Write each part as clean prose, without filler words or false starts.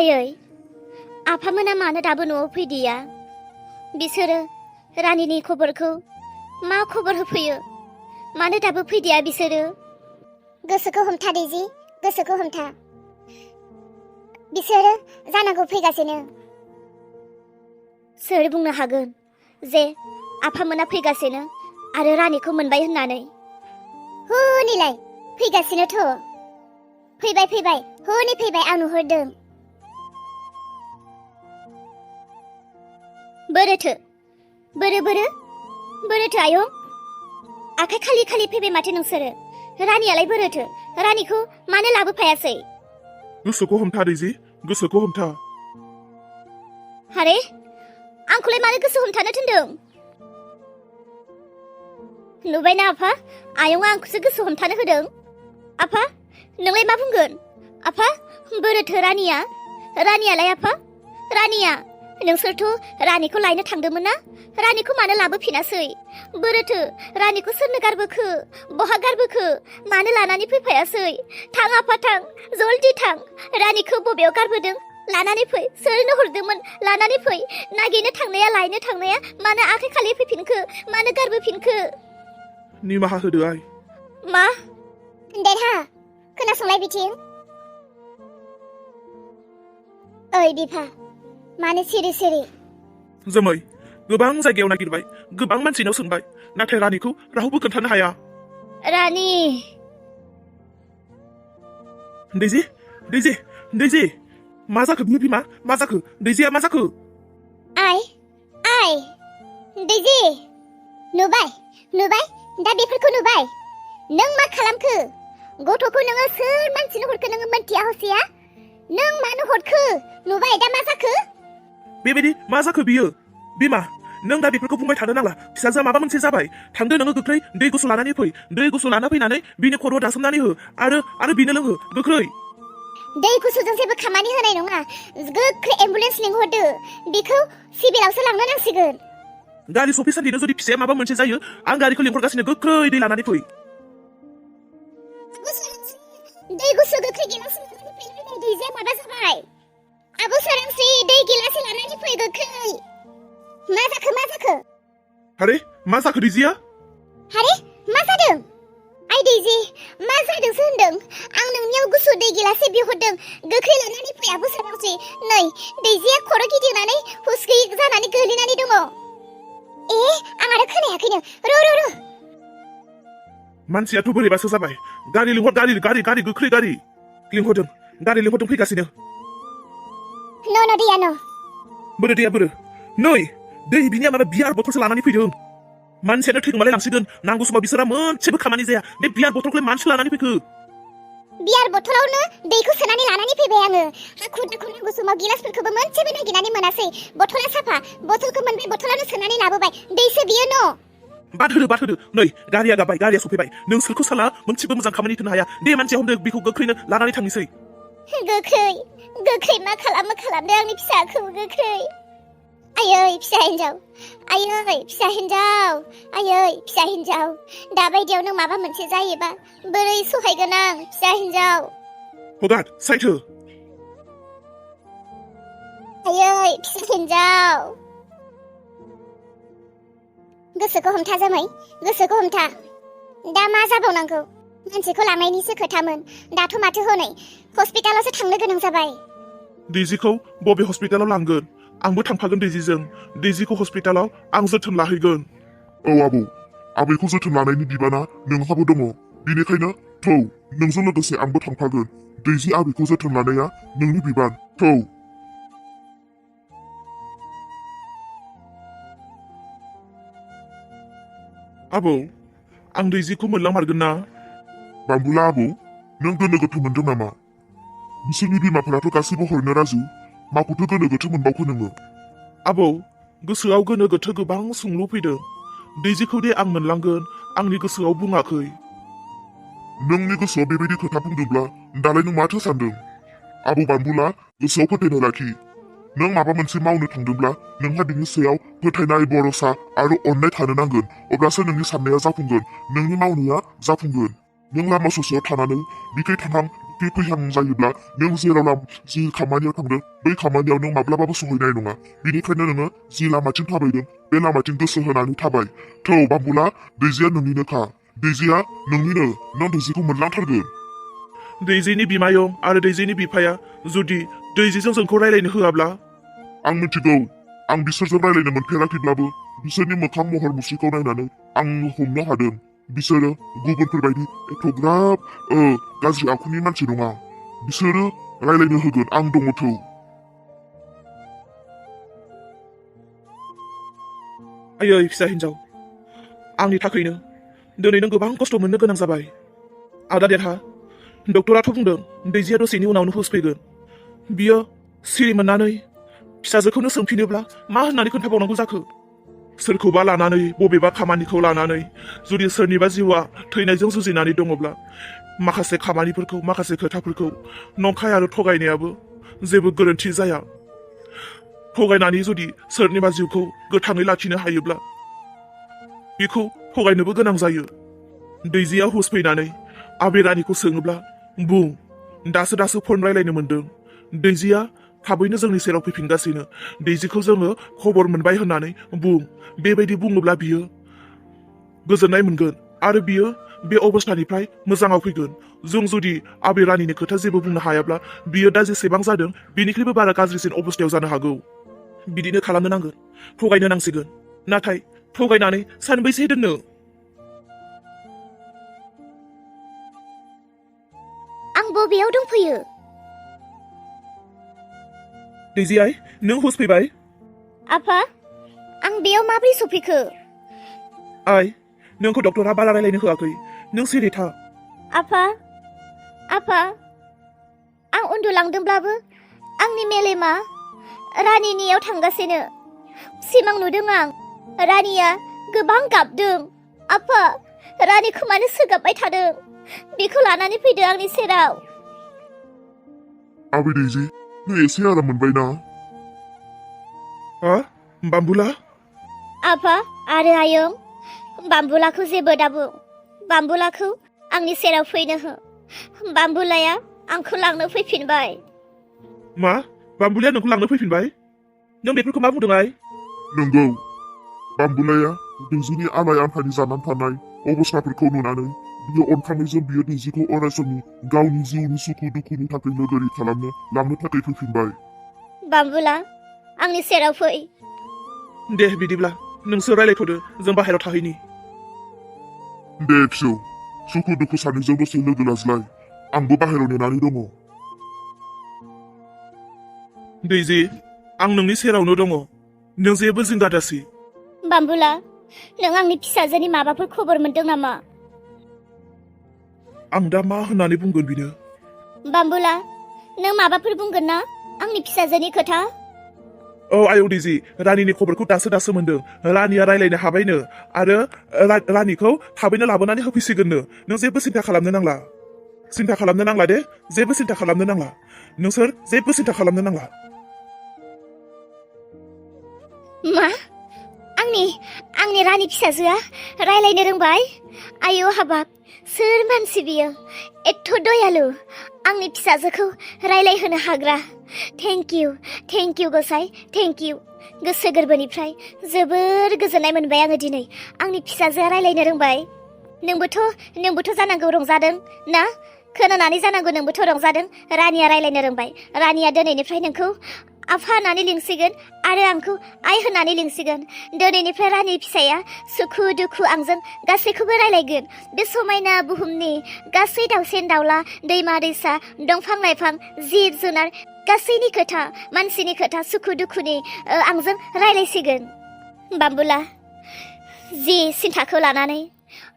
आयै आफामोना मानो दाबो न'आव फैदिया बिसोरो रानिनि खबरखौ मा खबर होफैयो मानो दाबो फैदिया बिसोरो गोसोखौ हमथा दैजि गोसोखौ हमथा बिसोरो जानांगौ फैगासिनो सोर बुंनो हागोन जे आफामोना फैगासिनो आरो रानिखौ मोनबाय होननानै हनिलाय फैगासिनोथ' फैबाय हनै फैबाय आं नुहुरदों बोरोथो आयं आखाइ खालि फैबाय माथो नोंसोरो रानियालाय बोरोथो रानिखौ मानो लाबोफायासै गोसोखौ हमथा दैजि गोसोखौ हमथा हारे आंखौलाय मानो गोसो हमथानो थिनदों नुबायना आफा आयंआ आंखौसो गोसो हमथानो होदों आफा नोंलाय मा बुंगोन आफा बोरोथो रानियालाय आफा रानिया नोंसोरथ' रानिखौ लायनो थांदोंमोन ना रानिखौ मानो लाबोफिनासै बोरोथो रानिखौ सोरनो गारबोखो बहा गारबोखो मानो लानानै फैफायासै थां आफा थां जल्दि थां रानिखौ बबेयाव गारबोदों लानानै फै सोरनो हरदोंमोन लानानै फै नागिरनो थांनाया लायनो थांनाया मानो आखाइ खालि फैफिनखो मानो गारबोफिनखो निमाहा होदो आइ मा देरहा खोनासंलाय बिथिं ओइ बिफा मानो सिरि जोमै गोबां जायगायाव नागिरबाय गोबां मानसिनाव सोंबाय नाथाय रानिखौ रावबो खोन्थानो हाया रानि दैजि मा जाखो बिमा मा जाखो दैजिया मा जाखो आइ दैजि नुबाय दा बेफोरखौ नुबाय नों मा खालामखो गथ'खौ नोङो सोर मानसिनो हरखो नोङो मोनथिया हसिया नों मानो हरखो नुबाय दा मा जाखो बेबायदि मा जाखो बियो बिमा नों दा बेफोरखौ बुंबाय थानो नांला फिसाजोआ माबा मोनसे जाबाय थांदो नोङो गोख्रै दै गुसु लानानै फै दै गुसु लाना फैनानै बिनि खर'आव दासोमनानै हो आरो बिनो लोङो गोख्रै दै गुसुजों जेबो खामानि होनाय नङा गोख्रै एम्बुलेन्स लिंहरदो बिखौ सिभिलावसो लांनो नांसिगोन गारि सफैसान्दिनो जुदि फिसाया माबा मोनसे जायो आं गारिखौ लिंहरगासिनो गोख्रै दै लानानै फै दै गुसु गोख्रै गिलास लानानै फै दैजिया माबा जाबाय आबौ सोरांस्रि दै गिलास लानानै फै गोख्रै मा जाखो हारे मा जाखो दैजिया हारे मा जादों आइ दैजि मा जादोंसो होनदों आं नोंनियाव गुसु दै गिलाससे बिहरदों गोख्रै लानानै फै आबौ सोरांस्रि नै दैजिया खर' गिदिंनानै हुस गैयि जानानै गोग्लैनानै दङ आं आरो खोनायाखैनो र' मानसियाथ' बोरैबासो जाबाय गारि लिंहर गारि गोख्रै गारि लिंहरदों फैगासिनो न' दैया न' बोरो नै दै बिनिया माबा बियार बथलसो लानानै फैदों मानसियानो थैगोमालाय लांसिगोन नांगौ समाव बिसोरा मोनसेबो खामानि जाया बे बियार बथलखौलाय मानसि लानानै फैखो बियार बथलावनो दैखौ सोनानै लानानै फैबाय आङो हाखु दाखु नांगौ समाव गिलासफोरखौबो मोनसेबो नागिरनानै मोनासै बथला साफा बथलखौ मोनबाय बथलावनो सोनानै लाबोबाय दैसो बियो न' बाद होदो नै गारिया गाबाय गारिया सफैबाय नों सोरखौ साला मोनसेबो मोजां खामानि होनो हाया दे मानसिया हमदो बेखौ गोख्रैनो लानानै थांनोसै गोख्रै मा खालामदों आंनि फिसाखौ गोख्रै आयै फिसा हिन्जाव दाबायदियाव नों माबा मोनसे जायोबा बोरै सहायगोन आं फिसा हिन्जाव हगार साइथो आयै फिसा हिन्जाव गोसोखौ हमथा जोमै गोसोखौ हमथा दा मा जाबावनांगौ मानसिखौ लांनायनिसो खोथामोन दाथ' माथो हनै हस्पिटालावसो थांनो गोनां जाबाय दैजिखौ बबे हस्पिटालाव लांगोन आंबो थांफागोन दैजिजों दैजिखौ हस्पिटालाव आं जोथोन लाहैगोन औ आबैखौ जोथोन लानायनि बिबाना नोंहाबो दङ बेनिखायनो थौ नोंजों लोगोसे आंबो थांफागोन दैजि आबैखौ जोथोन लानाया नोंनि बिबान थौ आबौ आं दैजिखौ मोनलांमारगोन ना बाम्बुला आबौ नों गोनो गोथो मोनदों नामा बिसोरनि बिमाफोराथ' गासैबो हरनो राजु माखौथो गोनो गोथो मोनबावखो नोङो आबौ गोसोआव गोनो गोथो गोबां सोंलु फैदों दैजिखौ दे आं मोनलांगोन आंनि गोसोआव बुङाखै नोंनि गोसोआव बेबायदि खोथा बुंदोंब्ला दालाय नों माथो सानदों आबौ बाम्बुला गोसोआव फोथायनाय लाखि नों माबा मोनसे मावनो थांदोंब्ला नोंहा बिनि सायाव फोथायनाय भरसा आरो अननाय थानो नांगोन अब्लासो नोंनि साननाया जाफुंगोन नोंनि मावनाया जाफुंगोन नों लामा ससेयाव थानानै बिखै थांहां बे फैहां जायोब्ला नों जेराव जि खामानियाव थांदों बै खामानियाव नों माब्लाबाबो सहैनाय नङा बेनिखायनो नोङो जि लामाथिं थाबायदों बे लामाथिं गोसो होनानै थाबाय थौ बाम्बुला दैजिया नोंनिनोखा दैजिया नोंनिनो नों दैजिखौ मोनलांथारगोन दैजिनि बिमायं आरो दैजिनि बिफाया जुदि दैजिजों जोंखौ रायलायनो होआब्ला आं मिथिगौ आं बिसोरजों रायलायनो मोनफेराखैब्लाबो बिसोरनि मोखां महर मुस्रिखौ नायनानै आं हमनो हादों बिसोरो गुबुनफोरबायदि एथ'ग्राब गाज्रि आखुनि मानसि नङा बिसोरो रायलायनो होगोन आं दङ थौ आयै फिसा हिन्जाव आंनि थाखायनो दिनै नों गोबां खस्थ' मोननो गोनां जाबाय आदा देरहा डक्टराथ' बुंदों दैजिया दसेनि उनावनो हुस फैगोन बियो सिरि मोननानै फिसाजोखौनो सोंफिनोब्ला मा होननानै खोन्थाबावनांगौ जाखो सोरखौबा लानानै बबेबा खामानिखौ लानानै जुदि सोरनिबा जिउआ थैनायजों जुजिनानै दङब्ला माखासे खामानिफोरखौ माखासे खोथाफोरखौ नंखाय आरो थगायनायाबो जेबो गोरोन्थि जाया थगायनानै जुदि सोरनिबा जिउखौ गोथाङै लाखिनो हायोब्ला बेखौ थगायनोबो गोनां जायो दैजिया हुस फैनानै आबेरानिखौ सोङोब्ला बुं दासो फन रायलायनो मोनदों दैजिया थाबैनो जोंनि सेराव फैफिनगासिनो दैजिखौ जोङो खबर मोनबाय होननानै बुं बेबायदि बुङोब्ला बियो गोजोननाय मोनगोन आरो बियो बे अबस्थानिफ्राय मोजाङाव फैगोन जों जुदि आबेरानिनि खोथा जेबो बुंनो हायाब्ला बियो दा जेसेबां जादों बेनिख्रुइबो बारा गाज्रिसिन अबस्थायाव जानो हागौ बिदिनो खालामनो नांगोन थगायनो नांसिगोन नाथाय थगायनानै सानबैसे दोननो आं बबेयाव दंफैयो दैजि आइ नों हुस फैबाय आफा आं बेयाव माबोरै सफैखो आइ नोंखौ डक्टरा बारा रायलायनो होआखै नों सिरि था आफा आं उन्दुलांदोंब्लाबो आंनि मेलेमा रानिनियाव थांगासिनो सिमां नुदों आं रानिया गोबां गाबदों आफा रानिखौ मानो सोगाबबाय थादों बेखौ लानानै फैदो आंनि सेराव आबै दैजि नों एसे आराम मोनबाय ना हा बाम्बुला आफा आरो आयं बाम्बुलाखौ जेबो दाबुं बाम्बुलाखौ आंनि सेराव फैनो हो बाम्बुलाया आंखौ लांनो फैफिनबाय मा बाम्बुलाया नोंखौ लांनो फैफिनबाय नों बेफोरखौ मा बुंदों आइ नंगौ बाम्बुलाया दैजिनि आलाय आफानि जानानै थानाय अबस्थाफोरखौ नुनानै बियो अनखांनायजों बियो दैजिखौ अरायसमनि गावनि जिउनि सुखु दुखुनि थाखाय लोगोरि खालामनो लांनो थाखाय फैफिनबाय बाम्बुला आंनि सेराव फै दे बिदिब्ला नोंसोर रायलायथ'दो जों बाहेरायाव थाहैनि दे फिसौ सुखु दुखु सानैजों दसे लोगो लाज्लाय आंबो बाहेरायाव नेनानै दङ दैजि आं नोंनि सेरावनो दङ नों जेबो जिंगा दासि बाम्बुला नों आंनि फिसाजोनि माबाफोर खबर मोनदों नामा आं दा मा होननानै बुंगोन बिनो बाम्बुला नों माबाफोर बुंगोन ना आंनि फिसाजोनि खोथा औ आयौ दैजि रानिनि खबरखौ दासो मोनदों रानिया रायलायनो हाबायनो आरो रानिखौ थाबैनो लाबोनानै होफैसिगोननो नों जेबो सिन्था खालामनो नांला दे जेबो सिन्था खालामनो नांला नोंसोर जेबो सिन्था खालामनो नांला मा आंनि रानि फिसाजोआ रायलायनो रोंबाय आयौ हाबाब सोर मानसि बियो एथ' दयालु आंनि फिसाजोखौ रायलायहोनो हाग्रा थेंक इउ गसाइ थेंक इउ गोसो गोरबोनिफ्राय जोबोर गोजोननाय मोनबाय आङो दिनै आंनि फिसाजोआ रायलायनो रोंबाय नोंबोथ' जानांगौ रंजादों ना खोनानानै जानांगौ नोंबोथ' रंजादों रानिया रायलायनो रोंबाय रानिया दिनैनिफ्राय नोंखौ आफा होननानै लिंसिगोन आरो आंखौ आइ होननानै लिंसिगोन दिनैनिफ्राय रानि फिसाया सुखु दुखु आंजों गासैखौबो रायलायगोन बे समायना बुहुमनि गासै दाउसेन दाउला दैमा दैसा दंफां लाइफां जिब जुनार गासैनि खोथा मानसिनि खोथा सुखु दुखुनि आंजों रायलायसिगोन बाम्बुला जि सिन्थाखौ लानानै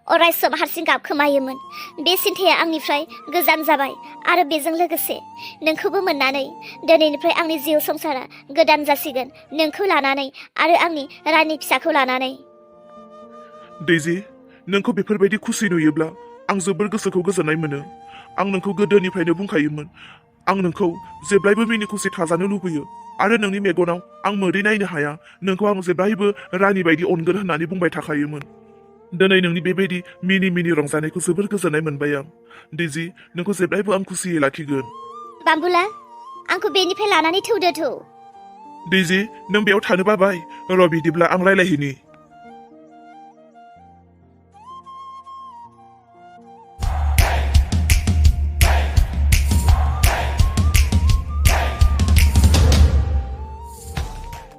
अरायसम हारसिं गाबखोमायोमोन बे सिन्थाया आंनिफ्राय गोजान जाबाय आरो बेजों लोगोसे नोंखौबो मोननानै दिनैनिफ्राय आंनि जिउ संसारा गोदान जासिगोन नोंखौ लानानै आरो आंनि रानि फिसाखौ लानानै दैजि नोंखौ बेफोरबायदि खुसि नुयोब्ला आं जोबोर गोसोखौ गोजोननाय मोनो आं नोंखौ गोदोनिफ्रायनो बुंखायोमोन आं नोंखौ जेब्लायबो मिनि खुसि थाजानो लुबैयो आरो नोंनि मेगनाव आं मोदै नायनो हाया नोंखौ आं जेब्लायबो रानि बायदि अनगोन होननानै बुंबाय थाखायोमोन दिनै नोंनि बेबायदि मिनि मिनि रंजानायखौ जोबोर गोजोननाय मोनबाय आं दैजि नोंखौ जेब्लायबो आं खुसियै लाखिगोन बाम्बुला आंखौ बेनिफ्राय लानानै थौदो थौ दैजि नों बेयाव थानो बाबाय र' बिदिब्ला आं रायलायहैनि